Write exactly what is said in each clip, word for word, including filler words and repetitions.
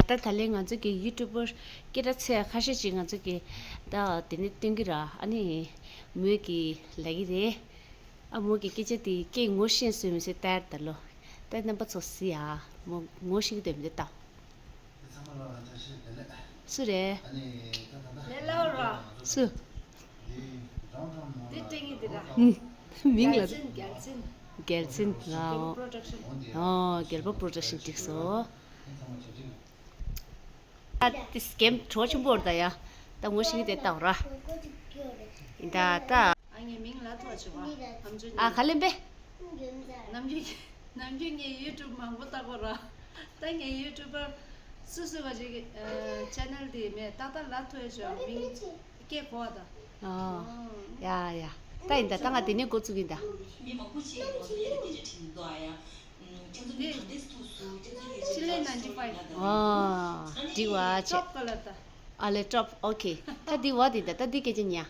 ད་ད་ལན་ང་ཚོ་གི་ཡུ་ཊུབ་པར་སྐད་གྲགས་ཚད་ཁ་ཤས་ཅིག་ང་ཚོ་གི་ད་དེ་ནས་སྟོན་གི་ར། ཨ་ནི་མོས་གི་ལབ་གི་རེད། ཨ་མོ་གི་སྐད་ཆ་དེ་སྐད་ངོ་ཤེས་སོང་མི་སྲིད་ལྟར་ད་ལོ། ད་རྣམ་པ་ཚོ་གཟིགས་ཨ། མོ་ངོ་ཤེས་ཀྱི་འདུག་མི་འདུག་ལྟ། སུ་རེད། ལེ་ལའོ་ར། སུ། འདི་སྟེང་གི་འདི་ར། མིང་ལ། རྒྱལ་མཚན། རྒྱལ་མཚན། རྒྱལ་མཚན། ཨོ། རྒྱལ་པོ་པྲོ་ཌག་ཤན། ཨོ། རྒྱལ་པོ་པྲོ་ཌག་ཤན་འགྲིག་སོང་། ཨ་ཏི་སི་གེམ་གྲོགས་ཆེན་པོ་རེད་ད་ཡ། ད་ངོ་ཤེས་ཀྱི་དེ་ལྟ་བུ་ར། ཡིན་ད་ད། ཨ་ངའི་མིང་ལ་ཐོག་ཆེ་བ། ཨ་ག་ལེན་པས། ནམ་རྒྱུན་ནམ་རྒྱུན་ངས་ཡུ་ཊུབ་མང་པོ་ལྟ་གོ་ར། ད་ངས་ཡུ་ཊུབ་པར་སུ་སུ་བ་ཅིག་ཨ་ཆེ་ནལ་དེ་མེད། ཏག་ཏག་ལ་ཐོས་ཆོག་མིང་སྐད་གོ་བ་ད། ཨ་ཡ་ཡ། ད་ཡིན་ད། ད་ང་དེ་ནས་འགོ་བཙུགས་ཡིན་ད། མི་མང་པོ་ཞིག་ཡོད་དེ་སྐད་ཆ་དྲིས་འདུག་ཨ་ཡ། ཁྱེད་ཚོ་ནི་ག་འདྲས་ཐུག་སོང་། ཁྱེད་ཚོ་ཡི་ཆི་ལེ་ནའིན་ཊི་ཕའིབ། ཨ་འགྲིག་པ་བྱས། ཊོབ་ཀ་ལར་ད། ཨ་ལེ་ཊོབ། ཨོ་ཁེ། ད་འདི་བ་འདི་ད། ད་འདི་སྐད་ཆ་ཉན།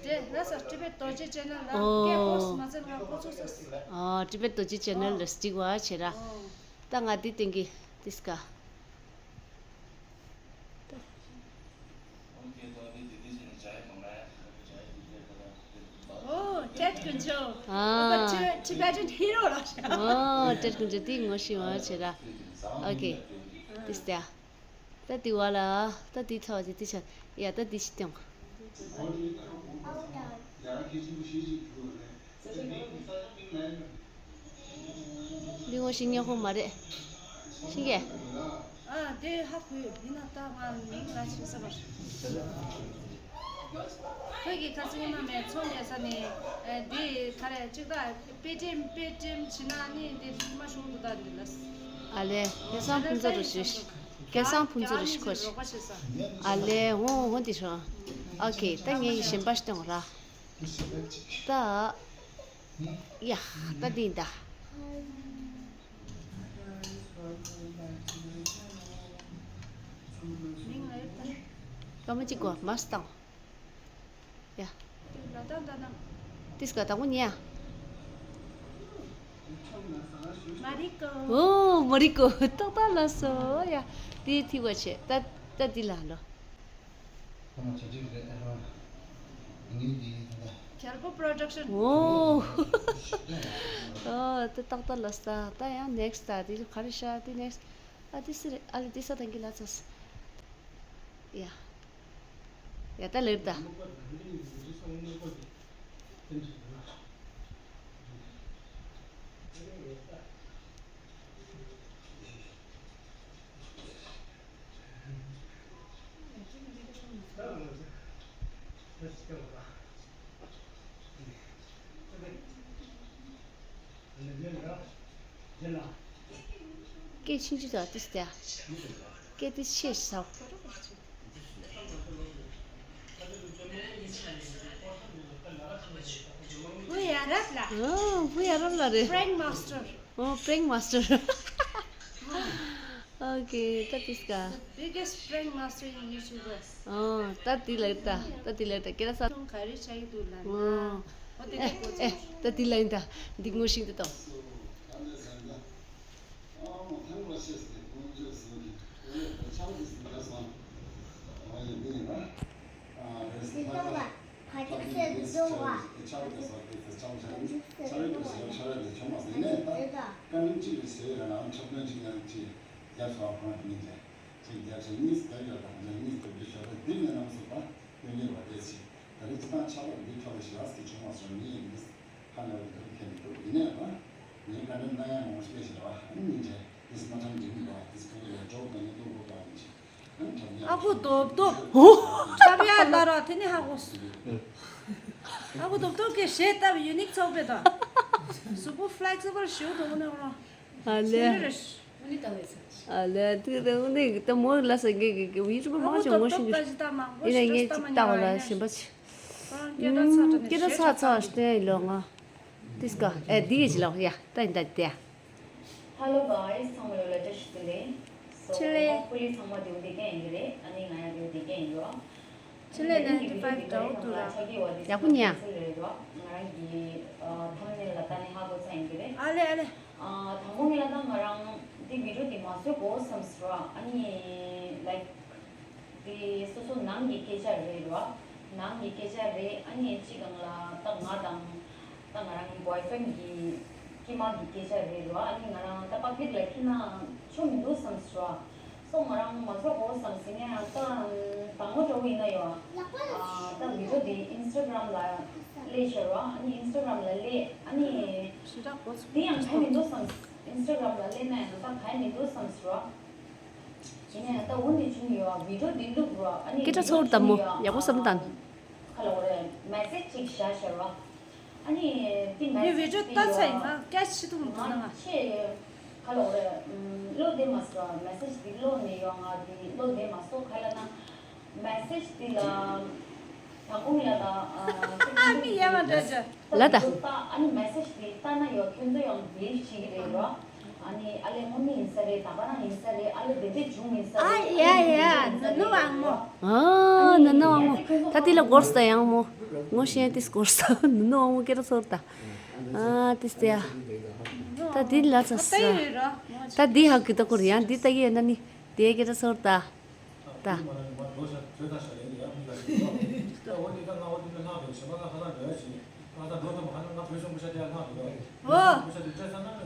དེ་ལ་ས་ཊི་བེཊ་རྡོ་རྗེ་ཆེ་ནལ་ལ་ཨོ། སྐད་པོ་མ་ཚད་ང་ཁོ་ཚོ་སོ། ཨ་ཊི་བེཊ་རྡོ་རྗེ་ཆེ་ནལ་ལ་འགྲིག་པ་བྱས་ར། ཨོ། ད་ང་འདི་སྟོན་གི། ཏིས་ཀ། ཨོ། ཊེཌ་དཀོན་མཆོག་ཨ། ཨོ་ཁ་ཊི་ཊི་བེ་ཊན་ཧི་རོ་ལ། ཨོ་ཊེཌ་དཀོན་མཆོག་དེ་ངོ་ཤེས་པ་བྱས་ར། ཨོ་ཁེ། ཏིས་ཏ། ད་དེ་བ་ལ། ད་དེ་ཚ་བ་ཅིག་དེ་ཆ། ཡ་ད་དེ་ཞིག་སྟོན། འདི་ངོ་ཤེས་ཉོ་ཁོ་མ་རེད། ཤེས་གས། ཨ་དེ་ཧ་གོ་ཡོད། ཡིན་ན་ད་ང་མིང་ལ་ཤེས་ས་མ་རེད། ཁོས་ཀྱི་ཁ་སང་ཉི་མ་མེད་ཚོང་ལས་ས་ནས་ཨ་འདི་ག་རེ་ཅིག་ད་པེ་ཊི་ཨེམ་པེ་ཊི་ཨེམ་བྱེད་ན་ནི་འདི་མ་ཤོང་འདུག་ད་འདི་ལ། ཨ་ལེ་ཁ་སང་ཕུན་ཚོགས་རུ་ཞུ། སྐལ་བཟང་ཕུན་ཚོགས་རེ་ཞིག་ཁོ་ཞིག་ཨ་ལེ་འོ་འོ་འདི་ཧྲོ། ཨོ་ཁེ། ད་ངས་གཞན་པ་ཞིག་སྟོན་ར། ད། ཡ། ད་འདི་ཡིན་ད། སྐར་མ་གཅིག་གོ་མ་སྟངས། ཡ། ཏིས་ཀ་དང་པོ་ཉལ། མ་རི་ཀོ། ཨོ་མ་རི་ཀོ། ཏག་ཏག་ལ་སོ་ཡ། དེ་ཐིག་པ་བྱས། ད་ད་འདི་ལ་ལོ། རྒྱལ་པོ་པྲོ་ཌག་ཤན། ཨོ། ཨོ་ད་ཏག་ཏག་ལ་ས། ད་ཡང་ནེག་སི་ད་དེ་ག་རེ་ཤ་དེ་ནེག་སི། ཨ་དེ་སི་རེད། ཨ་ལེ་དེ་ས་དང་གི་ལ་ཚ་སི། ཡ། ཡ་ད་ལེར་ད། སྐད་ཆུང་ཆུང་དང་ཏིས་ཏེ། སྐད་དེ་ཆེ་ས། བུ་ཡ་རབས་ལ། ཨོ་བུ་ཡ་རབས་ལ་རེད། Prank master. ཨོ་prank master. Okay, ད་ཏིས་ཀ། Biggest prank master in YouTubers. ཨོ་ད་དེ་ལ་ད་ད་དེ་ལ་ད་སྐད་ལ་ས། ཁྱོད་ག་རེ་བྱ་ཡི་འདུག་ལབ་ན། ཨོ་ཨོ་དེ་ཨེ་འདྲ་གོ་ཨེ་ད་དེ་ལ་ཡིན་ད་འདི་ངོ་ཤེས་འདི་དང་། ཨ་ཁུ་རྡོབ་རྡོབ། ཨོ། ཁྲབ་ཡ་ལ་ར་དེ་ནི་ཧ་གོ། ཨ་ཁུ་རྡོབ་རྡོབ་ཀྱི་ཞེ་ལྟ་བུ་ཡུ་ནིག་ཚོགས་པའི་དང་། གཟུགས་པོ་ཕ་ལེག་སི་བལ་ཞུ་དུ་ནི་ར། ཨ་ལེ། ཨ་ལེ་དེ་དེ་ནི་ད་མོ་ལ་ས་གེ་གེ་གེ་ཡུ་ཊུབ་མང་ཆེ་ངོ་ཤེས་གི། ཡིན་ན་ངས་ཅིག་ལྟ་བ་ལ་ཞེན་པ་ཆེ། སྐད་ཆ་ཚ་ཚ་བ་ཞིག་སྟོན་ཡི་ལོ་ང་། ཏིས་ཀ་ཨེ་འདི་གི་ཅི་ལོ་ཡ་ད་ཡིན་ད་དེ། Hello guys, ཚང་མ་ལ་བཀྲ་ཤིས་བདེ་ལེགས། So, ཆེ་ལེ། Hopefully ཚང་མ་བདེ་པོ་བདེ་རྐྱང་ཡིན་གྱི་རེད། ཨ་ནི་ང་ཡང་བདེ་པོ་བདེ་རྐྱང་ཡིན་གྱི་རེད། ཕྱི་ལས་ནའིན་ཊི་ཕའིབ་འདྲ་བོ་འདུག་ར། ཡག་པོ་ཉལ། ང་རང་གི་ཐམ་ནེལ་ལ་ལྟ་ནས་ཧ་གོ་ཚར་ཡིན་གྱི་རེད། ཨ་ལེ་ཨ་ལེ། དང་པོ་ངས་ལ་ད་ང་རང་འདི་བི་ཌིའོ་འདི་མ་བཟོ་དགོས་བསམ་སོང་ར། ཨ་ནི་ལའིག་འདི་སོ་སོ་ནང་གི་སྐད་ཆ་རེད་ར། ནང་གི་སྐད་ཆ་རེད། ཨ་ནི་གཅིག་སྒང་ལ་ད་ང་དང་ད་ང་རང་གི་བྷོའི་ཕྲེན་གྱི་ཀྱི་མ་གི་སྐད་ཆ་རེད་ར། ཨ་ནི་ང་རང་ད་པབ་ལིག་ལ་ཁྱེར་ན་ཆོ་མི་འདུག་བསམ་སོང་ར། སོ་ང་རང་མ་ཚོགས་གོ་བསམ་ཟིན་ན་ཡང་ད་དང་པོ་འདྲ་བོ་ཡིན་ན་ཡང་ད་བི་ཌིའོ་དེ་ཨིན་སི་ཊ་གྷ་རམ་ལ་སླེབས་ཤག་ར། ཨ་ནི་ཨིན་སི་ཊ་གྷ་རམ་ལ་སླེབས། ཨ་ནི་དེ་ཡང་ག་མི་འདུག་བསམ། ཨིན་སི་ཊ་གྷ་རམ་ལ་སླེབས་ན་ཡང་ད་ག་མི་འདུག་བསམ་སོང་ར། ཡིན་ན་ཡང་ད་འོ་ནི་བྱུང་ཡོད། བི་ཌིའོ་དེ་བླུགས་ར། ཨ་ནི་སྐད་ཆ་ཚོར་དང་མོ་ཡག་པོ་བསམ་དང་། ག་ལ་འོ་རེད། མེ་སེ་ཇི་ཅིག་བཞག་ཤག་ར། ཨ་ནི་དེ་མེ་སེ་ཇི་དེ་ཡོད། ང་སྐད་ཆ་ཐུག་མི་འདུག་ན་ང་ཆེ་ག་ལ་འོ་རེད། ཨམ། བློ་བདེ་མ་སོང་། མེ་སེ་ཇི་དེ་བློ་ནས་ཡོང་། ང་དེ་བློ་བདེ་མ་སོང་། ག་ལ་ན་མེ་སེ་ཇི་དེ་ལ་དང་པོ་ངས་ལ་ད་ཨ་མི་ཡ་མ་འདྲ་འདྲ། ལ་ད། ཨ་ནི་མེ་སེ་ཇི་དེ་ལྟ་ན་ཡོད། ཁྱོད་ཚོ་ཡང་བེལ་བྱེད་ཀྱི་རེད་ར། ཨ་ནི་ཨ་ལས་སྔོན་མ་ཡིན་ས་རེད། ད་ག་རང་ཡིན་ས་རེད། ཨ་ལས་དེ་འདྲས་བྱུང་ཡིན་ས་རེད། ཨ་ཡ་ཡ། ནུ་ནུ་དབང་མོ། ཨ་ནུ་ནུ་དབང་མོ། ད་དེ་ལ་སྐོར་ས་ཡང་མོ། ངོ་ཤེས་ཏིས་སྐོར་ས་ནུ་ནུ་དབང་མོ་སྐད་ཆ་ཚོར་ད། ཨ་ཏིས་ཏེ་ཡ། ད་དེ་ལ་ཚ་ས། ད་དེ་ཧ་གི་ད་སྐོར་ཡང་དེ་ལྟ་གི་ཡ་ན་ནི་དེ་སྐད་ཆ་ཚོར་ད། ད།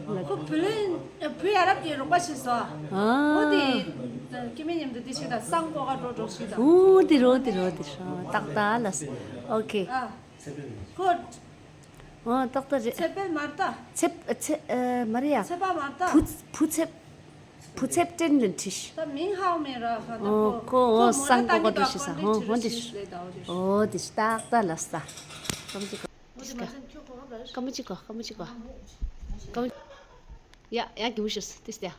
ཨོ། ཁོ་བུ་ལོན་བུ་ཡ་རབས་ཀྱི་རོགས་པ་བྱས་སོ། ཨ། ཨོ་དེ་སྐྱེ་དམན་མཉམ་དུ་དེ་ཞིག་དང་སང་ཀོ་ག་འགྲོ་འགྲོ་ཞིག་དང་། ཨོ་དེ་རོ་དེ་རོ་དེ་རོ་ཏག་ཏག་ལ་སོ། ཨོ་ཁེ། ཨ། ཁོ། ཨོ་ཏག་ཏག་རེད། ཚེ་དཔལ་མ་རེད་ད། ཚེ་ཚེ་ཨ་མ་རེད་ཡ། ཚེ་དཔལ་མ་རེད་ད། བུ་བུ་ཚེ། བུ་ཚེ་བརྟན་ལ་ཁྲིད། ད་མིང་ཧའོ་མེ་ར་ཧ་ད་ཨོ་ཁོ་ཁོ་ཨོ་མོ་ར་སང་ད་ཀོ་ནི་ཀོ་ད་འགྲོ་ཤི་ས་ཧོ་ཧོ་འདི་ཤི་ལེ་ད་ཨོ་དེ་ཤི། ཨོ་དེ་ཤི་ཏག་ཏག་ལ་ས། ཀམ་ཅི་ཀོ་ཀམ་ཅི་ཀོ་ཀམ་ཅི་ཀོ་ཀམ་ཅི་ཀོ་ཀམ་ཡ་ཡ་གི་མུ་ཤི་ཏིས་ཏེ། ཨོ་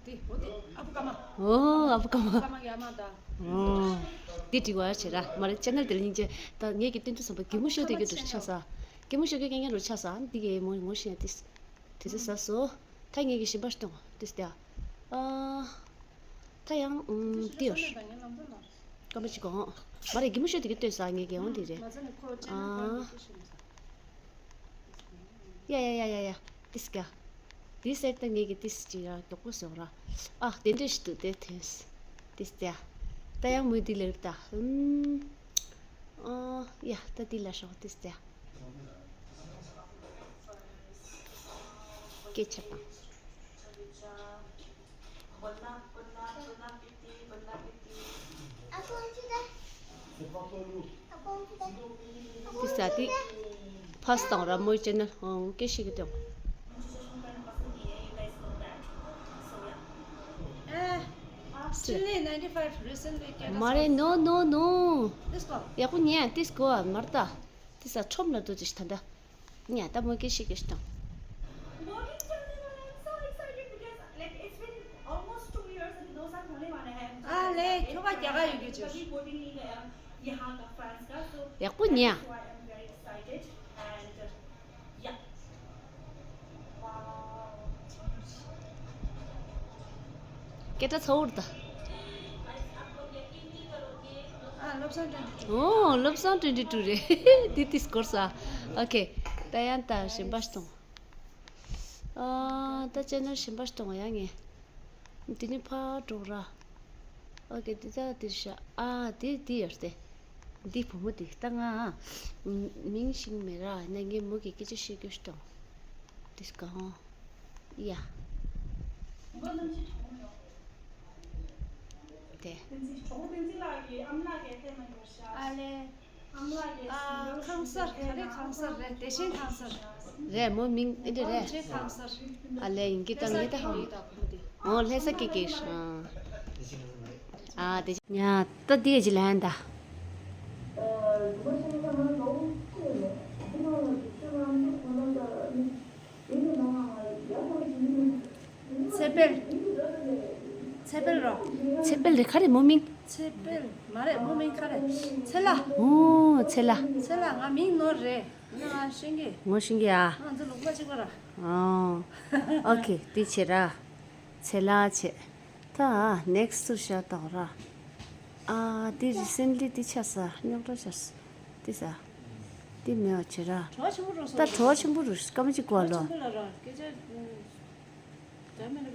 དེ་ཨོ་དེ་ཨ་བུ་ཀ་མ། ཨོ་ཨ་བུ་ཀ་མ། ཀ་མ་ཡ་མ་ད། ཨོ་དེ་དྲི་བ་བྱེད་ར་མ་རེད། ཅེ་ནལ་དེ་ལ་སྙིང་རྗེ། ད་ངས་ཀྱི་སྟོན་དུ་སོང་པ་གི་མུ་ཤོ་དེ་གི་འདུག་ཆ་ས། གི་མུ་ཤོ་གི་སྐད་ངན་རུ་ཆ་ས་འདི་གི་མོ་ངོ་ཤེས་ཏིས། དེ་ཚོ་ཟ་སོ། ད་ངས་ཀྱི་ཞིམ་པ་གཏོང་དུས་ཏེ། ཨ། ད་ཡང་ཨུམ་ཏི་ཡོར། སྐམ་པ་ཅིག་གོ། མ་རེད་གི་མུ་ཤོ་དེ་གི་ལྟོས་ས་ངས་ཀྱི་འོང་དེ་རེད། ཨ། ཡ་ཡ་ཡ་ཡ་ཡ། ཏིས་ཀ། དེ་སེར་ད་ངས་ཀྱི་ཏིས་ཅིག་ཡ་མགྱོགས་པོ་སོང་ར། ཨ་དེ་འདྲས་ཞིག་ཏུ་དེ་ཐེས། ཏིས་ཏེ། ད་ཡང་མོས་དེ་ལེར་ད་ཨུམ། ཨ། ཡ་ད་དེ་ལ་ཤོག་ཏིས་ཏེ། སྐད་ཆ་དང་། དེ་ས་དེ་ཕ་སི་དང་ར་མོའི་ཅེ་ནལ་ཧོང་སྐད་ཤིག་གི་སྟེང་། ཨེ། Chile ninety-five recently get us མ་རེད། No no no. This one. ཡག་པོ་ཉན་ཏིས་གོ་མར་ད། ཏིས་ས་ཁྲོམ་ལ་འགྲོ་ཅིག་ད་ད། ཉ་ད་མོ་སྐད་ཤིག་སྐད་ཤིག་དང་། ཨ་ལེ་ཁྱོ་ག་རྒྱ་གར་ཡོད་རྒྱུ་ཅིག་ཡག་པོ་ཉ། སྐད་སྒྲ་ཚ་བོར་ད། ཨ་བློ་བཟང་twenty two། ཨོ་བློ་བཟང་twenty two རེད། དེ་དེ་སྐོར་ས། ཨོ་ཁེ། ད་ཡང་ད་གཞན་པ་ཞིག་གཏོང་། ཨ་ད་ཅེ་ནལ་གཞན་པ་ཞིག་གཏོང་ཡ་ངས། དེ་ནི་ཕར་འགྲོ་ར། ཨོ་ཁེ་དེ་ད་དེར་ཤ། ཨ་དེ་དེ་ཡོད་དེ། འདི་བུ་མོ་དེ་ལྟ་ང་། མིང་ཤེས་མེད་ར་ནས་ངས་མོ་གི་སྐད་ཆ་བཤད་རྒྱུ་ཞིག་དང་། དེ་གང་། ཡ། དེ། ཨ་ལེ། ཨ་ཁང་གསར་ག་རེ་ཁང་གསར་རེད། བདེ་ཆེན་ཁང་གསར། རེད་མོ་མིང་ཨེ་འདྲ་རེད། བདེ་ཆེན་ཁང་གསར། ཨ་ལེ་ཡིན་གྱི་ད་ངས་ད་ཧ་མི་ད་བུ་དེ། ཨོ་ལྷ་ས་ཀེ་ཀེ་ཧྲ། ཨ་དེ་ཉ་ད་དེ་ཅི་ལན་ད། ཚེ་དཔལ། ཚེ་དཔལ་རོ། ཚེ་དཔལ་རེད་ག་རེ་མོ་མིང་། ཚེ་དཔལ་མ་རེད་མོ་མིང་ག་རེ། ཚེ་ལྷ། ཨོ་ཚེ་ལྷ། ཚེ་ལྷ་ང་མིང་ནོར་རེད། ང་ཤེས་ཀྱི། ངོ་ཤེས་ཀྱི་ཨ། ང་ཚོ་ལུག་པ་གཅིག་པ་ར། ཨོ། ཨོ་ཁེ་དེ་བྱེད་ར། ཚེ་ལྷ་བྱེད། ད་ནེག་སི་ཊི་ཤ་ཏོག་ར། ཨ་དེ་རི་སེན་ལི་དེ་ཆ་ས་རྙོག་དྲ་ཆ་ས་དེ་ས། དེ་མེད་པ་བྱེད་ར། ད་བྲོ་བ་ཆེན་པོ་རུ་སྐར་མ་གཅིག་གོ་ལོ།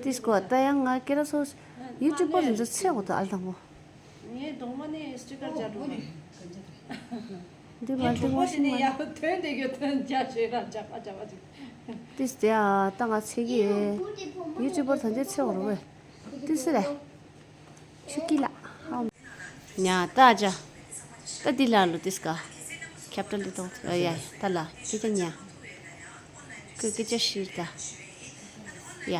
དེ་སྐོར་ད་ཡང་ང་སྐད་ར་སོ་ཡུ་ཊུབ་པར་འཛུལ་ཚེ་འོ་ད་ཨ་ལ་དང་པོ། ངའི་གདོང་མ་ནི་སི་ཊི་ཀར་སྦྱར་འགྲོ་གི། འདི་མ་འདི་ངོ་ཤེས་མ། ཡ་དོན་དེ་གི་དོན་རྒྱ་ཆེ་ར་རྒྱ་པ་རྒྱ་པ་ཅིག་ཏིས་དེ་ཨ་ད་ང་ཚེ་གི་ཡུ་ཊུབ་པར་ད་འདི་ཚེ་འོ་རུ་བས། ཏིས་རེད། ཤུ་ཀི་ལ། ཧའོ། ཉ་ཏ་ཇ། ཏ་ཏི་ལ་ལོ་ཏིས་ཀ། ཁྱབ་ཏ་ལི་ཏོང་ཡ་ཡ་ཏ་ལ་ཁྱེད་ཀྱ་ཉ། ཁོས་སྐད་ཆ་བཤད་ད། ཡ།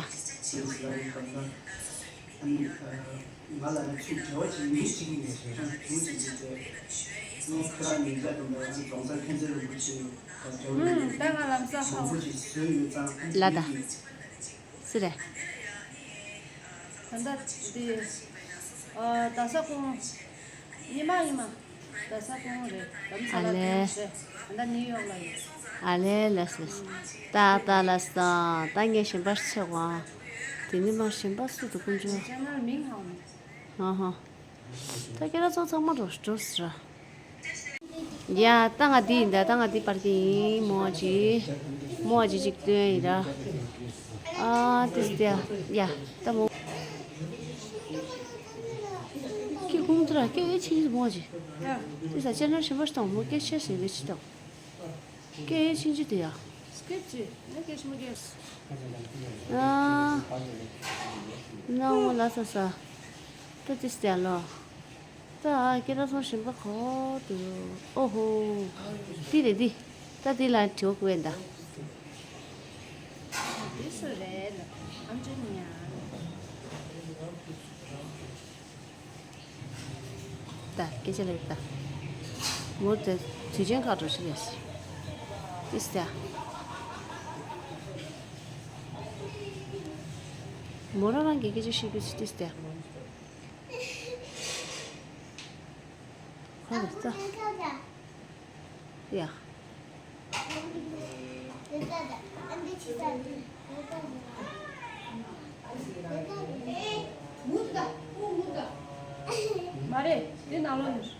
ང་ལ་ནི་ཚུགས་བྲེལ་བ་ཅིག་མི་གཅིག་ནས་ཞེ་སྡང་དུ་ཅིག་ཡོད་ཚེ། ངས་ཁྱེད་རང་ཉིད་ཀྱ་དུ་མ་ཡང་རྫོང་སར་མཁྱེན་བརྩེ་རིན་པོ་ཆེ་དང་འབྲེལ་བ་ཡོད་ད་ང་ལམ་སང་མང་པོ་ཞིག་བཟོས་ཡོད་ཙང་ལ་ད། སུ་རེད། ད་ལྟ་འདི། ཨ་རྡ་ས་ཁོང་། ཉི་མ་ཉི་མ། རྡ་ས་ཁོང་རེད་ལམ་ས་ལ་ཨ་ལེ། ཐོན་རེད། ད་ལྟ་ནིའུ་ཡོག་ལ་ཡོད། ཨ་ལེ་ལ་སི་ལ་སི། ད་ད་ལ་སི་ད་ད་ངས་གཞན་པ་ཆེ་བ། དེ་ནི་མ་གཞན་པ་སུ་འདུག་ཀུན་སྤྱོད། ཅེ་ནལ་མིང་ཧང་། ཧ་ཧ། ད་ཁྱེད་རང་ཚོ་ཚང་མ་འགྲོ་འགྲོ་ཟེར། ཡ་ད་ང་འདི་ཡིན་ད་ད་ང་འདི་པར་གི་ཡིན་མོ་ཅི། མོ་ཅི་ཅིག་སྟོན་ཡིན་ར། ཨ་ཏིས་ཏེ་ཡ་ད་མོ། ཁྱི་ཁུང་དུ་ར་ཁྱི་ཨེ་ཆི་མོ་ཅི། ཏིས་ས་ཅན་ར་ཞིམ་པ་ཞིག་དང་མོ་སྐད་ཆ་ཟེར་བའི་ཆི་དང་། སྐད་ཆིན་ཅི་དེ་ཡ། སྐད་ཆི་ནི་སྐད་ཆི་མ་སྐད། ཨ། ནང་ལ་ས་ས། ད་ཅི་སྟེ་ལོ། ད་ཁྱེད་རང་ཚོ་ཞིམ་པ་གོ་དུ། ཨོ་ཧོ། དེ་རེད་དེ། ད་དེ་ལ་དྲི་བ་བཀོད་ད། དེ་སུ་རེད་ལ། ཨམ་ཅོག་ཉ། ད་སྐད་ཆ་ལེགས་ད། མོ་དེ་དུས་ཆེན་ཁག་འགྲོ་ཤི་ལས། ཏིས་ཏ། མོ་རང་རང་གི་སྐད་ཆ་བཤད་རྒྱུ་ཅི་ཏིས་ཏ། ཁོ་རེ་ད། ཡ། མ་རེད། དེ་ནང་ལོགས་ནས།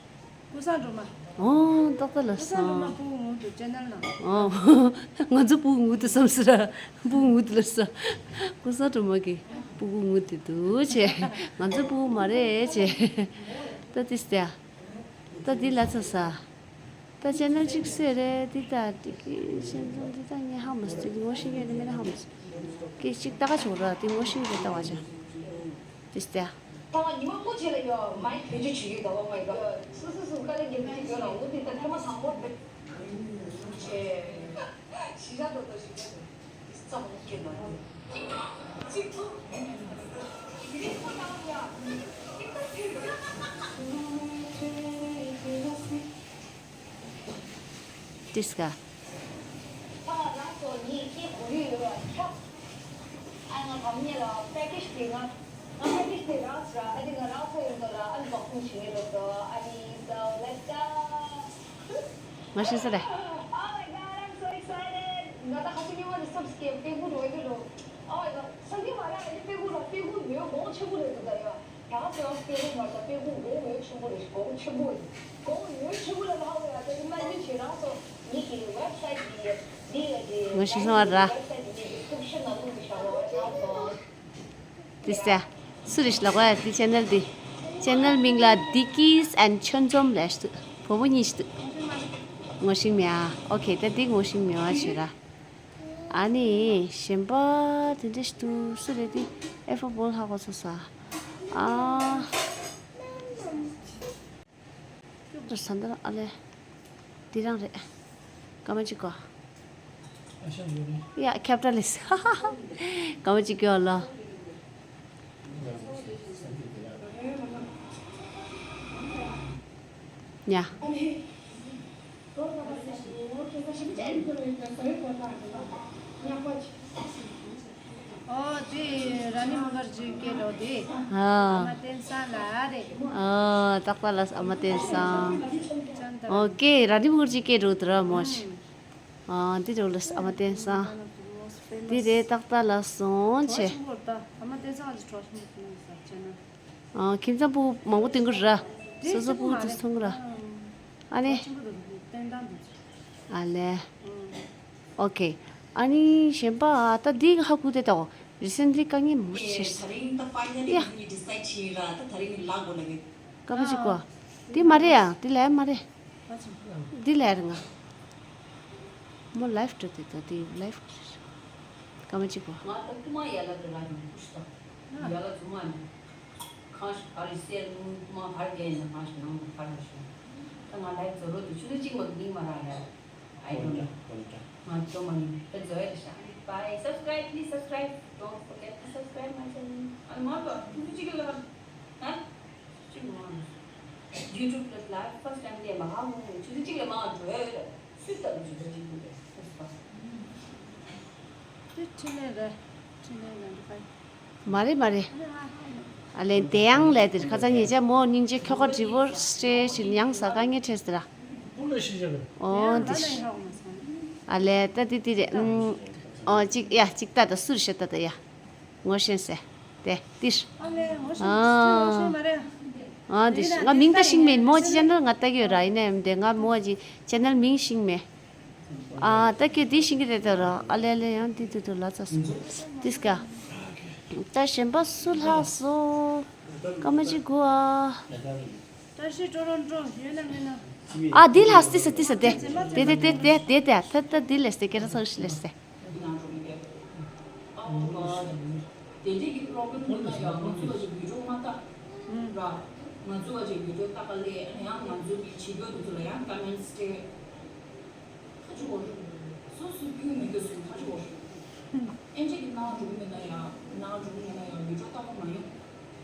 ཀུན་བཟང་སྒྲོལ་མ། ཨོ། ཏག་ཏག་ལ་ཀུན་བཟང་སྒྲོལ་མ་སོང་། སྤུ་གུ་ངུ་འདུག་ཅེ་ནལ་ནང་། ཨོ། ང་ཚོ་སྤུ་གུ་ངུ་འདུག་བསམ་ཟེར། སྤུ་གུ་ངུ་འདུག་ལ་ས། ཀུན་བཟང་སྒྲོལ་མ་གི་སྤུ་གུ་ངུ་འདུག་འདུག་ཅེ། ང་ཚོ་སྤུ་གུ་མ་རེད་ཅེ། ད་ཏིས་ཏ། ད་འདི་ལ་ཚ་ས། ད་ཅེ་ནལ་གཅིག་སེ་རེད་འདི་ད་འདི་གི་ཤེས་འཛོམས་འདི་ད་ངས་ཧ་མ་སི་འདི་ངོ་ཤེས་ཡོད་ནི་མེད་ན་ཧ་མ་སི། ཀི་གཅིག་ལྟ་ག་ཆོག་ར་འདི་ངོ་ཤེས་ཡོད་ལྟ་བ་ཅ། ཏིས་ཏ། ད་ང་ཉི་མ་སྔོན་ཆད་ལ་ཡོད་མའི་བེད་སྤྱོད་བྱེད་ཡོད་ད་བ་མའི་ག་སུ་སུ་སུ་དཀའ་ལས་རྒྱབ་ཀྱི་ཡོད་ལ་འོ་འདི་ད་ཐེངས་མ་དང་པོ་བེད་ཆེ། ཞི་ཞག་ཏོ་ཏོ་ཞི་ཞག་ཏོ། ཏིས་ཀ། ང་ཤི་ས་རེད། ང་ཤི་ས་ར། ཏིས་ཏ། སུ་རེད་ལབ་ག་ཡ་འདི་ཆེ་ནལ་འདི། ཆེ་ནལ་མིང་ལ་Dickies and ཆོས་འཛོམས་ལབ་ཤི་འདུག་བོ་བོ་གཉིས་ཤི་འདུག་ངོ་ཤེས་མེད་ཨ། ཨོ་ཁེ་ད་འདི་ངོ་ཤེས་མེད་བ་བྱེད་ར། ཨ་ནི་གཞན་པ་དེ་འདྲ་ཞིག་འདུག་སུ་རེད་དེ་ཨེ་ཕོ་བོལ་ཧ་གོ་ཚོ་ས། ཨ། ད་ས་འདི་ཨ་ལེ། འདི་རང་རེད། སྐར་མ་གཅིག་གོ། ཡ་ཁྱབ་བརྡལ་ལས། སྐར་མ་གཅིག་གོ་ལ། ཡ། ཨོ་དེ་ར་ནི་མུ་ཁར་ཇི་སྐད་འགྲོ་དེ། ཨ། ཨ་མ་བསྟན་སང་ལ་རེད། ཨ་ཏག་ཏག་ལ་ཨ་མ་བསྟན་སང་། ཅན་ད་ར། ཨོ་ཀེ་ར་ནི་མུ་ཁར་ཇི་སྐད་འགྲོ་དེ་ར་མོ་ཤི། ཨ་འདི་འགྲོ་ལ་ཨ་མ་བསྟན་སང་། འདི་རེད། ཏག་ཏག་ལ་སོང་ཆེ། ཨ། ཁྱིམ་ཚང་ཕྲུ་གུ་མང་པོ་སྟོན་གི་ར། སོ་སོ་ཕྲུ་གུ་ཚོ་མཐོང་གི་ར། ཨ་ནི། ཨ་ལས། ཨོ་ཁེ། ཨ་ནི་གཞན་པ་ད་འདི་ཧ་གོ་དེ་ད་རི་སེན་ལི་དཀའ་ངལ་མང་པོ་ཞིག་ཆེ། ཡ། སྐར་མ་གཅིག་གོ། འདི་མ་རེད་ཡ། འདི་ལས་མ་རེད། མོ་ལའིབ་འགྲོ་དེ་ད་འདི་ལའིབ། སྐར་མ་གཅིག་གོ། ང་ད་རྐུ་མ་ཡ་ལ་དེ་ལ་ཡོང་ཁུ་ཤི་ད། ཡ་ལ་རྫུན་མ་ནི། གང་ཞིག་ག་རེ་སེ་རུ་མ་ཧར་རྒྱལ་ཡིན་ན་གང་ཞིག་ནང་དུ་ཧར་ར་ཤོད། ད་ང་ལའིབ་རྫོགས་རོགས་དུ་ཆུ་ཚོད་གཅིག་མ་གཉིས་མ་རག་ཡ། I don't know. ང་ཚོ་མ་ནི་ད་རྫོགས་ཡ་རེད་ཤག Bye. Subscribe, please subscribe. Don't forget to subscribe my channel. ཨ་ནི་མ་ག་ཆུ་ཚོད་གཅིག་ལ་ཧ་ཅིག་མ་ཧ་ཡུ་ཊུབ་ལ་ལའིབ་ཕར་སི་ཊའིམ་དེ་མ་ཧ་གོ་ནས་ཆུ་ཚོད་གཅིག་ལ་མ་འགྲོ་ཡ་ཡོད། སུས་ལྟ་བུ་ཆུ་ཚོད་གཅིག་འགྲོ་རེད། དེ་འཕྲིན་ལས་རེད། འཕྲིན་ལས་ལ་འགྲོ་ག་ཡིན། མ་རེད་མ་རེད། ཨ་ལན་དེ་ཡང་ལས་དེར་ཁ་ཚ་ཉེ་ཆ་མོ་སྙིང་རྗེ་ཁྱོ་ག་དྲི་བོར་སྤྲད་ཞིག་ཡང་ཟ་དཀའ་ངལ་འཕྲད་ཟེར་ར། ཨོ་འདི་ཨ་ལས་ད་དེ་དེ་རེད། ཨོ་གཅིག་ཡ་གཅིག་ལྟ་ད་སུར་ཤ་ལྟ་ད་ཡ། ངོ་ཤེས་ཟེར། དེ་ཏིར། ཨ་ལས་ངོ་ཤེས་ཨ། ངོ་ཤེས་མ་རེད། ཨ་འདི་ང་མིང་ད་ཤིང་མེད། མོ་ཅི་ཅན་ནར་ང་ལྟ་གི་ཡོད་ར། ཡིན་ནའི་འདི་ང་མོ་ཅི་ཅན་ནར་མིང་ཤིང་མེད། ཨ་ད་ཁྱོད་འདི་ཤིང་གི་རེད་ད་ར། ཨ་ལས་ལས་ཡང་འདི་དུ་དུ་ལ་ཚ་སོ་ཏིས་ཀ་ད་གཞན་པ་སུ་ལྷག་སོ། སྐར་མ་གཅིག་གོ་ཨ། བཀྲ་ཤིས་སྤྲོ་རོགས་འགྲོ་ཡོད་ན་མེད་ན། ཨ་འདི་ལྷག་ཏིས་ཏིས་ཏེ་ཏེ་ཏེ་ཏེ་ཏེ་ཏེ་ད་ད་འདི་ལས་ཏེ་ཀེ་ར་ཚོགས་ཤི་ལས་ཏེ། དེ་འདྲའི་གི་པོ་རོབ་ལེམ་ཡོད་ན་ཡང་ང་ཚོ་ལ་ཅིག་བི་ཌིའོ་མ་ལྟ་ར། ང་ཚོ་ལ་ཅིག་བི་ཌིའོ་ལྟ་ག་ལས་ཨ་ནི་ཡང་ང་ཚོ་གི་བྱེད་རྒྱུ་དེ་ཚོ་ལ་ཡང་ཀ་མེན་ཊི་སྤྲད། ཁ་ཆུ་བོ། སོ་སོ་ཕུལ་མི་འདུག་སུ་ཁ་ཆུ་བོ། ཨེན་ཅི་གི་ནང་འགྲོ་གི་མེད་ན་ཡང་ནང་འགྲོ་གི་མེད་ན་ཡང་བི་ཌིའོ་ལྟ་ག་མ་ཡོང་།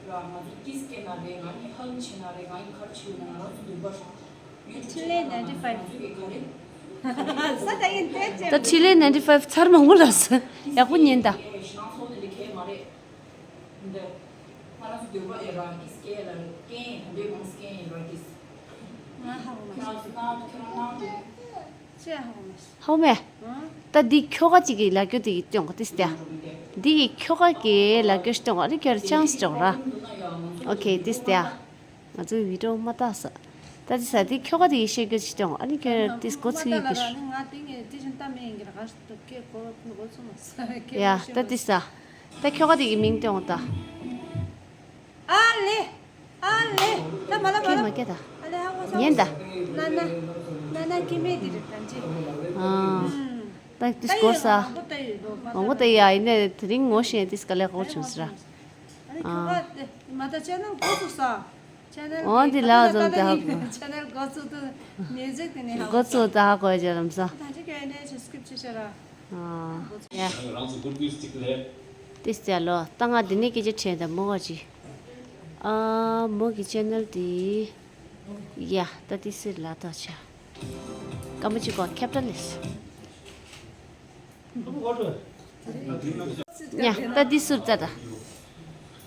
ར་ང་ཚོ་ཀིས་སྐྱེ་ན་རེད། ང་ནི་ཧག་བྱེད་ན་རེད། ང་ཡི་གར་བྱེད་ན་ང་རང་ཚོ་འདུག་པ་ར། འཕྲིན་ལས་ནའིན་ཊི་ཕའིབ། ས་ད་ཡིན་ཏེ་ཅེ། ད་འཕྲིན་ལས་ནའིན་ཊི་ཕའིབ་ཚར་མང་པོ་ལ་ས་ཡག་པོ་ཉན་ད། ཧོ་མེ། ད་འདི་ཁྱོ་ག་ཅིག་གི་ལ་ཀྱོ་དེ་གི་སྟོན་གོ་ཏིས་ཏེ། འདི་གི་ཁྱོ་ག་གི་ལ་ཀྱོ་སྟོན་གོ་ཨ་ནི་ཁྱོད་ཆང་སི་སྟོན་ར། ཨོ་ཁེ་ཏིས་ཏེ། ང་ཚོའི་བི་ཌིའོ་མ་ལྟ་ས། ད་ཅི་ས་དེ་ཁྱོ་ག་དེ་ཡི་ཤེས་རྒྱུ་ཅི་སྟོན་ཨ་ནི་ཁྱོད་ཏིས་གོ་ཚིག་ཡི་གི། ཡ་ད་ཏིས་ས། ད་ཁྱོ་ག་དེ་གི་མིང་སྟོན་ད། ཨ་ལེ། ཨ་ལེ། ད་མ་ལ་མ་ལ། ཁྱོད་མ་སྐད་ད། ཨ་ལེ་ཧ་གོ་ས། ཉན་ད། ན་ན། ན་ན་ཀི་མེ་དེ་རེད་ད་ཅི། ཨ། ད་ཏིས་གོ་ས། མང་པོ་ད་ཡ་ཡིན་ནའི་དེ་རིང་ངོ་ཤེས་ཏིས་ག་ལེ་གོ་བྱུང་ཟེར། ཨ་ནི་ཁྱོ་ག་དེ་མ་ད་ཅེ་ནལ་འགོ་ཚུགས་ས། ཅེ་ནལ་འོ་འདི་ལ་ཟོ་ད་ཧ་གོ། ཅེ་ནལ་འགོ་ཚུགས་དུ་མིའུ་ཟིག་དེ་ནས་ཧ་གོ། འགོ་ཚུགས་ད་ཧ་གོ་ཡ་ཅེ་ལམ་ས། ད་ཅི་ཁྱོད་ནས་ཆུ་སྐིབ་ཆུ་ཤ་ར། ཨ་ཡ། ཏིས་ཏེ་ལོ་ད་ང་འདི་ནས་སྐད་ཆ་དྲན་ད་མོ་ག་ཅི། ཨ་མོ་གི་ཅེ་ནལ་དེ། ཡ་ད་ཏིས་སི་ལ་ད་ཆ། སྐར་མ་གཅིག་གོ་ཁེབ་ཏ་ལེས། ཡ་ད་ཏིས་སུར་ཙ་ད།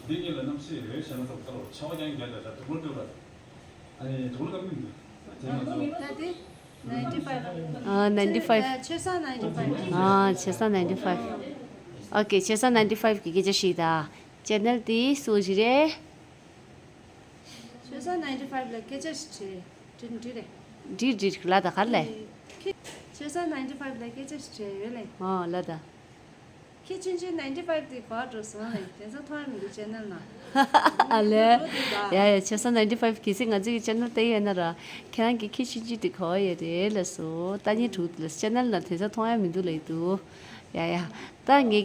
འདི་གཉིས་ལ་གནམ་གཤིས་རེ་བྱས་ན་ཚ་པོ་ལྟར་ཆར་པ་རྐྱང་རྐྱང་རྒྱག་ད་དུག་ལོག་སྤྲོད་པ། ཨ་ནི་དུག་ལོག་སྐམ་མིན་འདུག་ཟེར་ང་ཚོ། ད་དེ་ནའིན་ཊི་ཕའིབ། ཨ་ནའིན་ཊི་ཕའིབ། ཆེ་ས་ནའིན་ཊི་ཕའིབ། ཨ་ཆེ་ས་ནའིན་ཊི་ཕའིབ། ཨོ་ཁེ་ཆེ་ས་ནའིན་ཊི་ཕའིབ་གི་སྐད་ཆ་ཞིག་ད། ཅེ་ནལ་དེ་སུ་ཞིག་རེད། ཆེ་ས་ནའིན་ཊི་ཕའིབ་ལ་སྐད་ཆ་ཞིག་དྲིས། དྲིས་དྲིས་རེད། དྲིས་དྲིས་ལ་ད་ག་ལས། ཁྱེད་ཆེ་ས་ནའིན་ཊི་ཕའིབ་ལ་སྐད་ཆ་ཞིག་དྲིས་ཡོད་ལེ། ཨོ་ལ་ད། ཁྱེད་ཆུང་ཆུང་ནའིན་ཊི་ཕའིབ་དེ་ག་འགྲོ་སོང་ལེ། དེ་ཚོ་མཐོང་ཡ་མི་འདུག་ཅེ་ནལ་ན། ཨ་ལེ། ཡ་ཡ་ཆེ་ས་ནའིན་ཊི་ཕའིབ་གལ་སྲིད་ང་ཚོའི་ཅེ་ནལ་ལྟ་ཡོད་ན་ར། ཁྱེད་རང་གི་ཁྱེད་ཆུང་ཆུང་དེ་ག་ཡོད་རེད་ལ་སོ། ལྟ་ཉན་དྲུག་དེ་ལ་ཅེ་ནལ་ན་དེ་ཚོ་མཐོང་ཡ་མི་འདུག་ལ་ཡི་འདུག་ཡ་ཡ། ད་ངས།